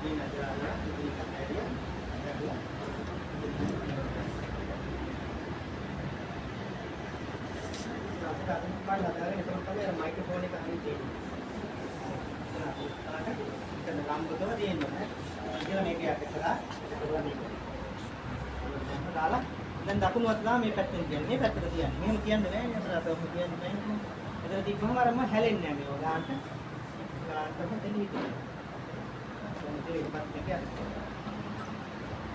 මේ මැද අල්ලලා ඉතින් කටහැරියා. ඇදලා. අපිට අර පාඩ හදාගෙන එතන තමයි අර මයික්‍රොෆෝන් එක අහන්න තියෙන්නේ. එතන ලම්බකව තියෙන්න ඕනේ. කියලා මේක යට කරා. එතකොට මේක. දාලා දැන් දකුණු අත දාලා මේ පැත්තෙන් තියන්න. මේ පැත්තට තියන්න. මෙහෙම තියන්න බෑ නේ අපිට අත ඔහොම තියන්න බෑ නේ. එතන තිබ්බහම අර ම හැලෙන්නේ නෑ මේව ගන්නට. ගන්නටම දෙන්න විතරයි. දැන් ඉතින් ඊට පස්සේ මේක යට කරනවා.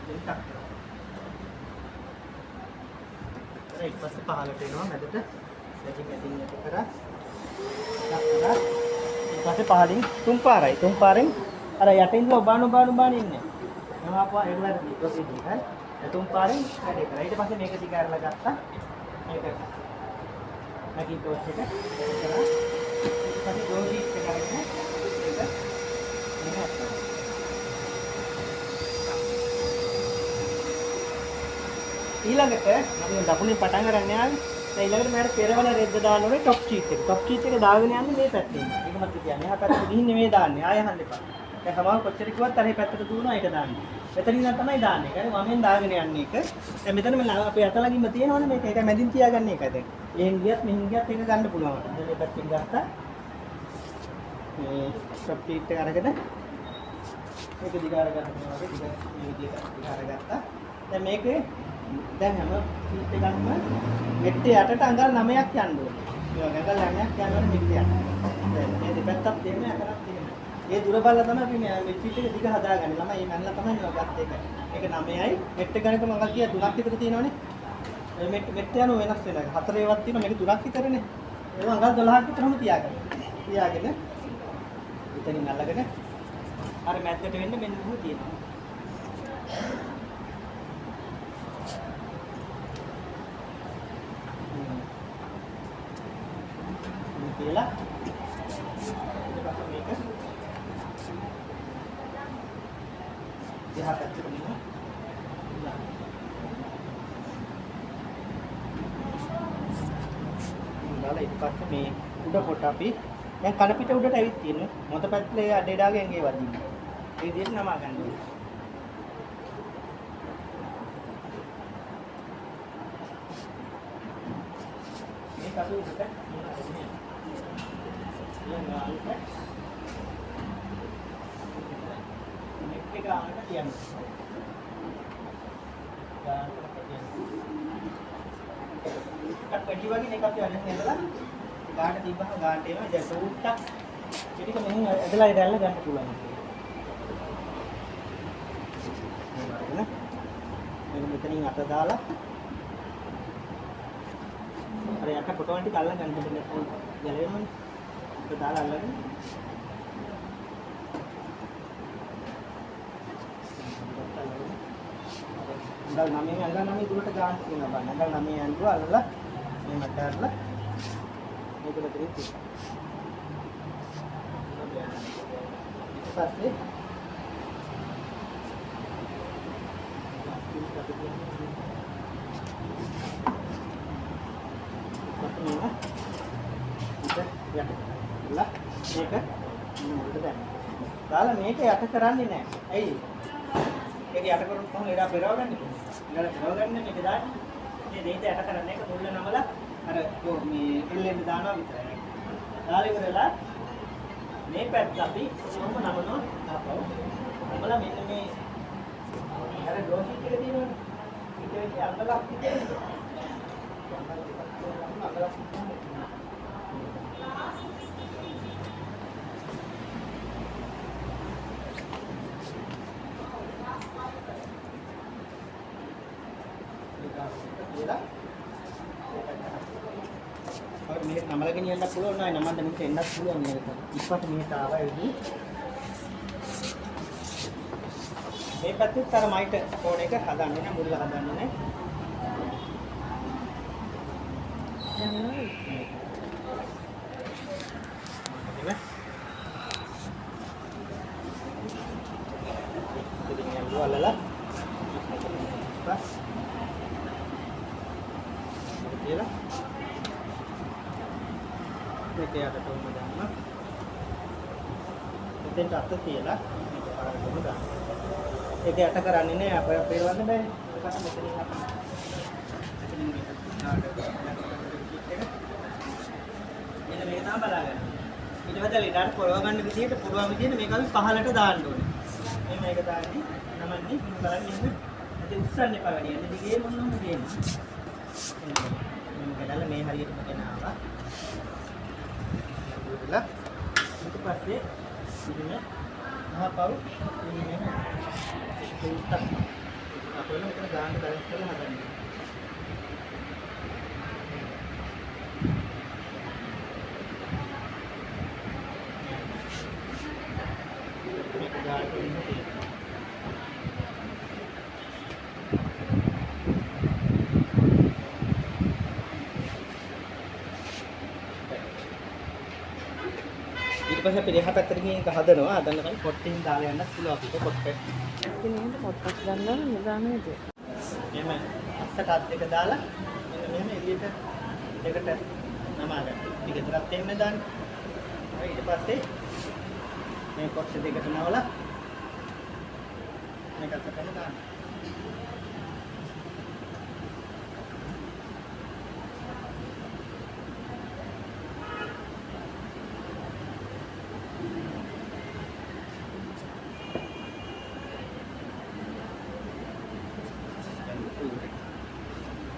දෙන්න ටක් කරනවා. ඊට පස්සේ පහළට එනවා මැදට. මැදින් මැදින් යට කරා. ටක් කරා. ඊට පස්සේ පහළින් තුන් පාරයි. තුන් පාරෙන් අර යට ඉඳලා ඔබාන ඔබාන ඔබාන ඉන්නේ. මම ආපුවා ඒක වැරදි ප්‍රොසීජර් හරි. තුන් පාරෙන් වැඩේ කරා. ඊට පස්සේ මේක ටික අරලා ගත්තා. මේක මැකින්ටෝෂ් එක කරා. ඊට පස්සේ ඩෝ ෂීට් එක අරගෙන මේක මෙහෙම අත්දැකීම්. ඊළඟට අපි දැන් දකුණෙන් පටන් අරන් යන්නේ. දැන් ඊළඟට මට පෙරවන රෙද්ද දාන්න ඕනේ ටොප් ෂීට් එක. ටොප් ෂීට් එක දාගෙන යන්නේ මේ පැත්තෙන්. ඒක මතක තියාගන්න. එහා පැත්තට ගිහින් නෙමෙයි දාන්නේ. ආය අහන්න එපා. දැන් සමහර කොච්චර කිව්වත් අර මේ පැත්තට දුවනවා ඒක දාන්නේ. මෙතන ඉඳන් තමයි දාන්නේ. ඒ කියන්නේ වමෙන් දාගෙන යන්නේ ඒක. දැන් මෙතන මේ අපේ අත ළඟින්ම තියෙනවනේ මේක. ඒක මැදින් තියාගන්න එකයි දැන්. එහෙන් ගියත් මෙහෙන් ගියත් ඒක ගන්න පුළුවන්. දැන් මේ පැත්තෙන් ගත්තා. මේ ටොප් ෂීට් එක අරගෙන මේක දිග අරගන්න මේ වගේ දිග මේ විදිහට දිග අරගත්තා. දැන් මේකේ දැන් හැම ෂීට් එකක්ම මෙට්ටේ යටට අඟල් 9ක් යන්න ඕනේ. මේ වගේ අඟල් 9ක් යන්න ඕනේ මෙට්ටේ යටට. දැන් මේ දෙපැත්තත් එහෙම යටටත් එහෙම. ඒ දුර බලලා තමයි අපි මේ මෙට් ෂීට් එක දිග හදාගන්නේ. ළමයි මේ මැනලා තමයි මේවා ගත්තේ ඒක. මේක 9යි මෙට් එක ගන්නකොම අඟල් කීයක් 3ක් විතර තියෙනවනේ. ඒ මෙට් මෙට් යන වෙනස් වෙනවා. හතර ඒවත් තියෙනවා මේක 3ක් විතරනේ. ඒවා අඟල් 12ක් විතරම තියාගන්න. තියාගෙන එතනින් අල්ලගෙන අර මැද්දට වෙන්න මෙන්න මෙහෙම තියෙනවා. මේ කියලා ඊට පස්සේ මේක එහා පැත්තට මෙහෙම දාන්න. දාලා ඊට පස්සේ මේ උඩ කොට අපි දැන් කන පිට උඩට ඇවිත් තියෙනවා. මොත පැත්තේ ඒ අඩේඩාගේ ඇඟේ වදින්නේ. ඒ විදිහට නමා ගන්න ඕනේ. මේක අපි උඩට මෙහෙම අරගෙන යනවා. ඊළඟ ආලුට නෙක් එක ආනට තියන්න. ගානට තියන්න. ටිකක් වැඩි වගේ නෙක් අපි අරගෙන ඇදලා ගානට තිබ්බහම ගානට එනවා. දැන් සූට්ටක් ඒ ටික මෙහෙන් ඇදලා ඒ දැල්ල ගන්න පුළුවන්. මේක අරගෙන මේක මෙතනින් අත දාලා අර යට පොටවල් ටික අල්ල ගන්න බැහැ නැත්නම් ගැලවෙනවනේ. අත දාලා අල්ලගෙන අඟල් 9 අඟල් 9 දුරට ගන්න තියෙනවා බලන්න. අඟල් 9 ඇඳුවා අල්ලලා මේ මට අරලා මේක මෙතනින් තියන්න. ඊට පස්සේ යට කරලා මේක මුලට දැම්මා. දාලා මේක යට කරන්නේ නැහැ. ඇයි? ඒක යට කරොත් කොහොමද එඩා පෙරවගන්නේ? එඩා පෙරවගන්නේ මේක දාන්නේ. මේ දෙයිත යට කරන්නේ ඒක මුල්ල නමලා අර මේ එල්ලෙන්න දානවා විතරයි. දාලා ඉවරලා මේ පැත්ත අපි කොහොම නමනවා ආපහු. නමලා මෙන්න මේ අර ඩ්‍රෝ ෂීට් එක තියෙනවනේ. ඊට වෙච්ච අඟලක් විතර. අඟල් දෙකක් තියෙනවා අඟලක් විතර. ඔය මෙහෙට නමලා ගෙනියන්නත් පුළුවන් නෑ නමන්න මෙහෙට එන්නත් පුළුවන් නේද? ඉස්සරහට මෙහෙට ආවා ඒ විදිහට. මේ පැත්තෙත් අර මයිට කෝණ එක හදන්න ඕනේ මුල්ල හදන්න ඕනේ. ඉතින් යන්න අල්ලලා පස් කියලා මේක යටට උම දාන්න. මෙතෙන්ට අත තියලා මේක පාරටම දාන්න. ඒක යට කරන්නේ නෑ අපේ පේරවන්න බෑනේ. ඊට පස්සේ මෙතනින් අපි මෙතනින් මේක එක මෙන්න මේක තමයි බලාගන්න. ඊට පස්සේ ලෙඩාට පොරව ගන්න විදිහට පුළුවන් විදිහට මේක අපි පහලට දාන්න ඕනේ. මේ මේක දාන්නේ නමන්නේ මෙන්න බලන්න එහෙම. ඉතින් උස්සන්න එපා වැඩි. යන්නේ දිගේ මොනවම ගේන්නේ. මෙන්න ගඩලා මේ හරියටම ගෙනාවා. ඊට පස්සේ මෙන්න මහපව් මෙන්න උත්තක් අපේ මෙතන ගාන්න බැලන්ස් කරලා හදන්න. මේක ගාන්න ඉන්න තියෙනවා. ඊට පස්සේ අපි එහා පැත්තට ගිහින් එක හදනවා. හදන්න කලින් පොට්ටෙන් දාලා යන්නත් පුළුවන් අපිට පොට්ට. ඉතින් නේද පොට්ටක් ගන්න නිදාන විදිය. මෙහෙම අස්සට අත් දෙක දාලා මෙන්න මෙහෙම එළියට දෙකට නමා ගන්න. ටික ගෙදරත් එහෙම දාන්න. ඊට පස්සේ මේ කොට්ට දෙකට නවලා මේක අත්තටම දාන්න.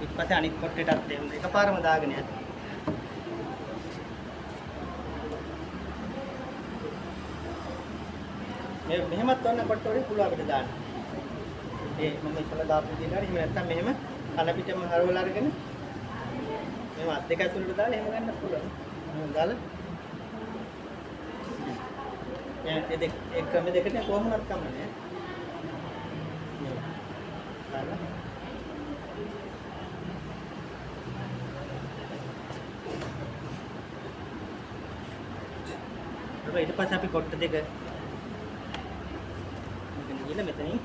ඊට පස්සේ අනිත් කොට්ටේටත් එහෙම එකපාරම දාගෙන යන්න. මේ මෙහෙමත් ඔන්න කොට්ට වලින් පුළුවන් අපිට දාන්න. ඒ මම ඉස්සෙල්ලා දාපු විදිහට හරි එහෙම නැත්නම් මෙහෙම කන පිටම හරවලා අරගෙන මෙහෙම අත් දෙක ඇතුළට දාලා එහෙම ගන්නත් පුළුවන්. එහෙම දාලා දැන් ඒ දෙක ඒ ක්‍රම දෙකට කොහොමවත් කම නෑ. මේ දාලා ඊට පස්සේ අපි කොට්ට දෙක මෙතන ගිහලා මෙතනින්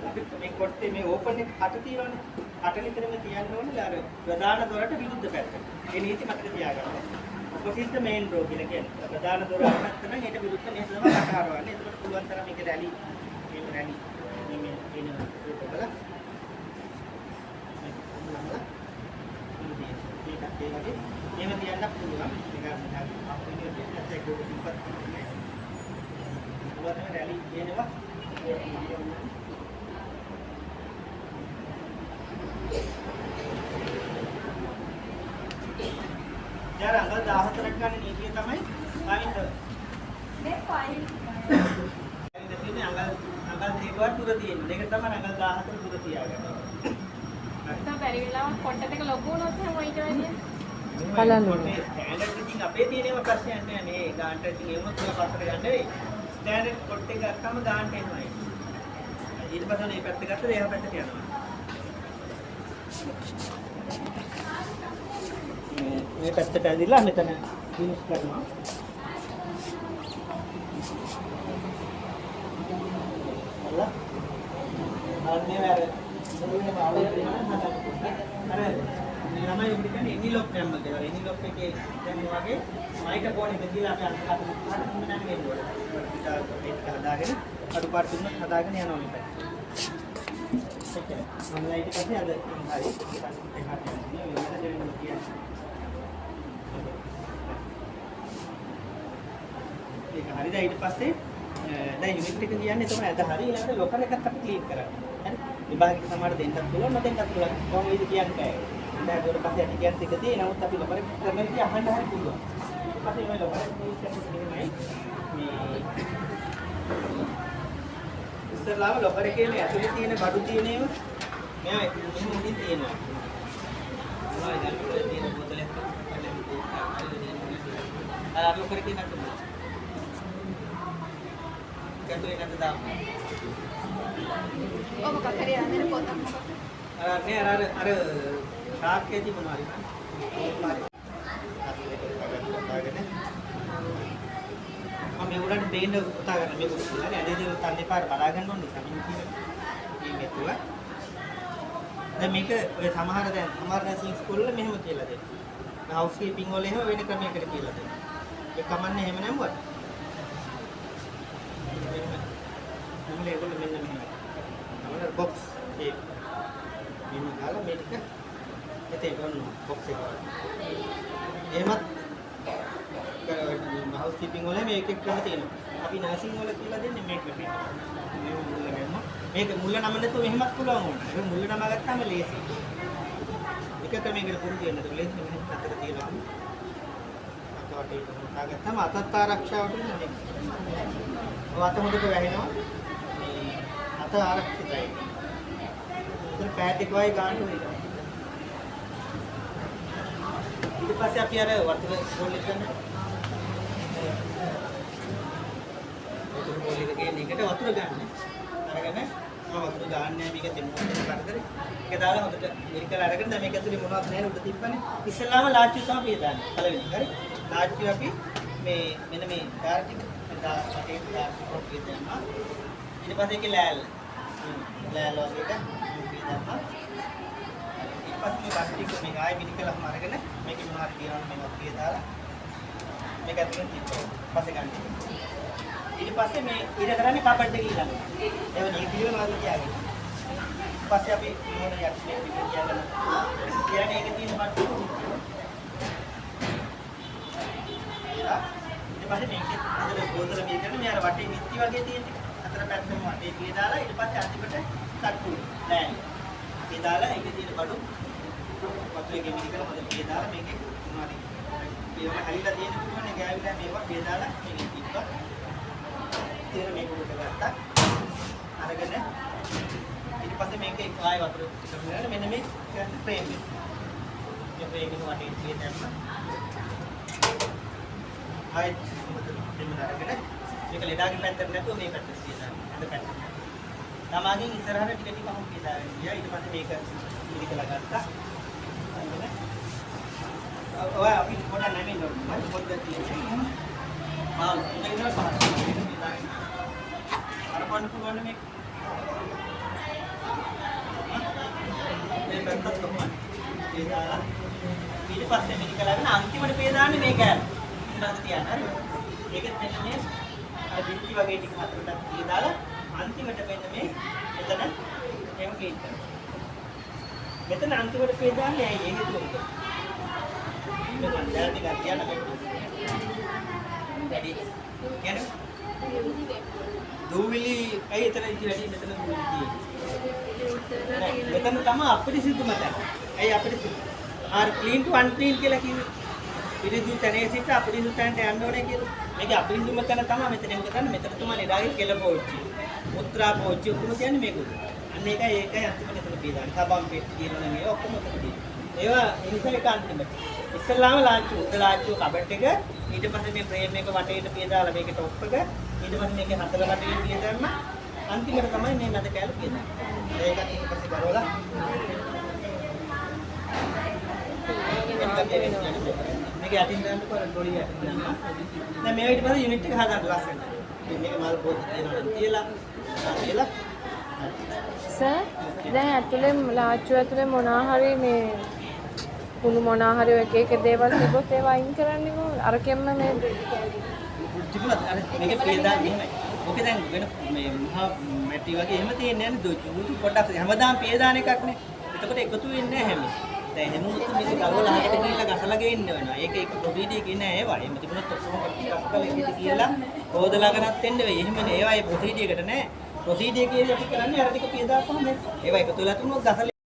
අපි මේ කොට්ටේ මේ ඕපන් එක කට තියෙනවනේ. කට නිතරම තියන්න ඕනේ අර ප්‍රධාන දොරට විරුද්ධ පැත්තට. ඒ නීති මතක තියාගන්න. ඔපොසිට් ද මේන් ඩෝර් කියලා කියන්නේ. ප්‍රධාන දොර අර පැත්ත නම් ඊට විරුද්ධ මේ තමයි කට හරවන්නේ. එතකොට පුළුවන් තරම් මේක රැලි මේක රැලි මේ මේ එන ඒක බලලා මේක නමලා මේකත් ඒ වගේ එහෙම තියන්නත් පුළුවන්. මේක අපේ විදිහට ඒක තිබ්බත් නෑ. පුළුවන් තමයි රැලි කියනවා. යාර අඟල් 14ක් ගන්න නීතිය තමයි පාවිච්චි මේ ෆයිල් කරන්නේ. අඟල් අඟල් දෙකවත් දුර තියෙන්නේ. ඒක තමයි අඟල් 14 දුර තියාගන්න. නැත්නම් බැරි වෙලාවක් පොට්ට දෙක ලොකු වුණොත් එහෙම ඊට වැඩිය බලන්න ඕනේ. ස්ටෑන්ඩඩ් ඉතින් අපේ තියෙන ඒවා ප්‍රශ්නයක් නෑ. මේ ගාන්ට ඉතින් එහෙම තුන පස්සට ගන්න නෙවෙයි. ස්ටෑන්ඩඩ් පොට් එක ගත්තම ගාන්ට එනවා ඒක. ඊට පස්සේ මේ පැත්ත ගත්තද එහා පැත්තට යනවා. මේ පැත්තට ඇදිලා මෙතන ෆිනිෂ් කරනවා. අල්ලා අන්නේ අර මුලින්ම අවුල් වෙනවා හදන්න. අර ළමයි උඩ කියන්නේ එනිලොප් දැම්ම කියලා. එනිලොප් එකේ දැම්ම වගේ මයිට කෝණ එක දීලා අපි අන්තිමට තුන නම් එන්න ඕනේ. ඒක හදාගෙන අඩුපාඩු තුනක් හදාගෙන යනවා මේ පැත්ත. එච්චරයි. මම ඊට පස්සේ අද හරි එහාට යන්නේ වෙනද දෙවෙනි කියන්නේ. ඒක හරි. දැන් ඊට පස්සේ දැන් යුනිට් එක කියන්නේ එතකොට ඇද හරි ඊළඟට ලොකර් එකත් අපි ක්ලීන් කරන්න. හරි. විභාගයක සමහර දෙන්නත් පුළුවන් නොදෙන්නත් පුළුවන්. කොහොම වේද කියන්න බෑ. දැන් ඊට පස්සේ ඇටි කියත් එක තියෙයි. නමුත් අපි ලොකර් එක කරන විදිය අහන්න හරි පුළුවන්. ඊට පස්සේ මේ ලොකර් එක ක්ලීන් කරනකොට මෙහෙමයි මේ ඉස්සරලාම ලොකර් එකේ මේ ඇතුලේ තියෙන බඩු තියෙන ඒවා මෙයා මෙහෙම උඩින් තියෙනවා. මොනවද දැන් ඔය තියෙන බෝතලයක් අර ලොකර් එකේ නැත්නම් ඇතුලේ නැද්ද දාන්න? ඔව් මොකක් හරි යන්නේ පොතක් මොකක් අර නේ අර අර ශාක්‍යදී මොනවා හරි බං. අපි ඒක හදාගෙන මම මේගොල්ලන්ට පේන්න උතා ගන්න මේක කියලා නේ. අද ඉතින් තන්නේ පාර බලා ගන්න ඕනේ සමින් කියන මේ මෙතුව. දැන් මේක ඔය සමහර දැන් සමහර නර්සිං ස්කූල් වල මෙහෙම කියලා දෙනවා. හවුස් කීපින් වල එහෙම වෙන ක්‍රමයකට කියලා දෙනවා. ඒක කමන්නේ එහෙම නැමුවට. මෙහෙම මෙහෙම ඒගොල්ලෝ මෙන්න මෙහෙමයි. අපේ බොක්ස් එක මෙහෙම ගාලා මේ ටික එතේ ගන්න බොක්ස් එක වගේ. එහෙමත් හවුස් කීපින් වල මේ එක එක ක්‍රම තියෙනවා. අපි නර්සිං වල කියලා දෙන්නේ මේ ක්‍රමයට. මේ මුල්ල ගැම්ම. මේක මුල්ල නම නැතුව මෙහෙමත් පුළුවන් ඕන. ඒක මුල්ල නම ගත්තාම ලේසියි. එක ක්‍රමයකට පුරුදු වෙන්න ඕනේ. ලේසි මෙහෙම අතට තියලා. අත වටේට හොදාගත්තාම අතත් ආරක්ෂාවට නෙමෙයි. ඔය අත හොඳට වැහෙනවා. මේ අත ආරක්ෂිතයි. ඉතින් පෑ ටික වගේ ගන්න ඕනේ. ඊට පස්සේ අපි අර වතුර බෝල් එක ගන්න. වතුර බෝල් එක ගේන එකට වතුර ගන්න. අරගෙන මම වතුර දාන්නේ නැහැ මේක තෙම්පුවට කරදරේ. ඒක දාලා හොඳට මිරිකලා අරගෙන දැන් මේක ඇතුලේ මොනවද නැහැ උඩ තිබ්බනේ. ඉස්සෙල්ලාම ලාච්චු තමයි අපි දාන්නේ. පළවෙනි හරි. ලාච්චු අපි මේ මෙන්න මේ දාර ටික මේ දාර වටේ දාර ටික දැම්මා. ඊට පස්සේ ඒකේ ලෑල්ල. ලෑල්ල වගේ එක අපි දැම්මා. ඊට පස්සේ මේ බත් ටික මේක ආයෙ මිරිකලම අරගෙන මේකේ මොනවා හරි තියනවා නම් මේක පිය දාලා මේක ඇතුලෙන් තිබ්බා. පස්සේ ගන්න. ඊට පස්සේ මේ ඊට කරන්නේ කබඩ් එක ඊළඟ. ඒ වෙන ඒ පිළිවෙල වගේ තියාගන්න. පස්සේ අපි මොන යටි මේ පිට තියාගන්න. කියන්නේ ඒකේ තියෙන බත් ටික. ඊට පස්සේ මේකේ හදලා ගෝදලා මේ කරන මේ අර වටේ මිත්‍ති වගේ තියෙන ටික හතර පැත්තම වටේ පිය දාලා ඊට පස්සේ අන්තිමට තට්ටු නෑ. පිය දාලා ඒකේ තියෙන බඩු වතුරේ ගෙමිලි කරලා හොඳට පිය දාලා මේකේ මොනවා හරි ඒවම හැලිලා තියෙන පුළුවන් ගෑවිලා මේවා පිය දාලා මේකේ තිබ්බා. තියෙන මේක උඩට ගත්තා. අරගෙන ඊට පස්සේ මේකේ ආයෙ වතුර ටික දාලා මෙන්න මේ ෆ්‍රේම් එක. මේ ෆ්‍රේම් එක වටේ පිය දැම්මා. ආයෙත් දෙන්න අරගෙන මේක ලෙඩාගේ පැත්තට නැතුව මේ පැත්තට තියලා අද පැත්තට. තමාගෙන් ඉස්සරහට ටික ටික අහුම් කියලා ගියා. ඊට පස්සේ මේක මිරිකලා ගත්තා. අරගෙන ඔය අපි පොඩක් නැමෙන්න ඕනේ. හරි පොඩ්ඩක් තියෙන්නේ. ආ උඩ ඉඳලා පහට. අර පොන්න පුළුවන් මේක. මේ පැත්තත් කොහොමද? ඒ දාලා ඊට පස්සේ මිරිකලාගෙන අන්තිමට පේ දාන්නේ මේ කෑල්ල. මතක තියාගන්න හරි. ඒකත් මෙන්න මේ අර බිත්ති වගේ ටික හතරටක් තිය දාලා අන්තිමට මෙන්න මේ මෙතන එහෙම ක්ලීන් කරනවා. මෙතන අන්තිමට පේ දාන්නේ ඇයි ඒ හේතුව මොකද? මේ මන් දැන් ටිකක් කියන්න බැහැ. වැඩි කියන්නේ දූවිලි ඇයි එතන ඉති වැඩි මෙතන දූවිලි තියෙන්නේ? මෙතන තමයි අපිරිසිදුම තැන. ඇයි අපිරිසිදු? ආ ක්ලීන් ටු අන්ක්ලීන් කියලා කිව්වේ. පිරිසිදු තැනේ සිට අපිරිසිදු තැනට යන්න ඕනේ කියලා. මේක අපිරිසිදුම තැන තමයි මෙතන. මොකද දන්නේ මෙතන තමයි ලෙඩාගේ කෙල පෝච්චි, මුත්‍රා පෝච්චි ඔක්කොම තියන්නේ මේක උඩ. අන්න ඒකයි ඒකයි අන්තිමට එතන පියදාන්නේ. සබම් පෙට්ටි තියෙනවා නම් ඒවා ඔක්කොම ඔතන තියෙනවා. ඒවා ඒ නිසා ඒක අන්තිමට. ඉස්සෙල්ලාම ලාච්චු උඩ ලාච්චු කබඩ් එක, ඊට පස්සේ මේ ෆ්‍රේම් එක වටේට පියදාලා මේකේ ටොප් එක, ඊට පස්සේ මේකේ හතර වටේට පියදාන්න අන්තිමට තමයි මේ මැද කෑල්ල පියදාන්නේ. ඒකත් ඊට පස්සේ ගරවලා මේක යටින් දාන්න කොර ඩොලිය යටින් දාන්න. දැන් මේ ඊට පස්සේ යුනිට් එක හදාගන්න ලස්සනට. මේක මල් පොත් තියෙනවා නම් තියලා තියලා සර් දැන් ඇතුලේ ලාච්චු ඇතුලේ මොනවා හරි මේ කුණු මොනවා හරි ඔය එක එක දේවල් තිබ්බොත් ඒවා අයින් කරන්නේ කොහොමද? අරකෙන්ම මේ තිබුණත් අර මේක පිය දාන්න එහෙමයි. ඔකේ දැන් වෙන මේ මහා මැටි වගේ එහෙම තියෙන්නේ නැහැ නේ. දුචු පොඩ්ඩක් හැමදාම පිය දාන එකක් නේ. එතකොට එකතු වෙන්නේ නැහැ හැම. දැන් එහෙම උත් මේක ගවලා අහකට ගිහිල්ලා ගසලා ගේන්න වෙනවා. ඒක ඒක ප්‍රොසීඩියර් එකේ නෑ ඒවා. එහෙම තිබුණොත් ඔක්කොම ටිකක් කරලා එකට කියලා හොදලා ගන්නත් එන්න වෙයි. එහෙම නේ ඒවා ඒ ප්‍රොසීඩියර් එකට නෑ. ප්‍රොසීඩියර් එකේදී අපි කරන්නේ අර ටික පිය දාපුවම ඒවා එකතු වෙලා තුනක් ගසලා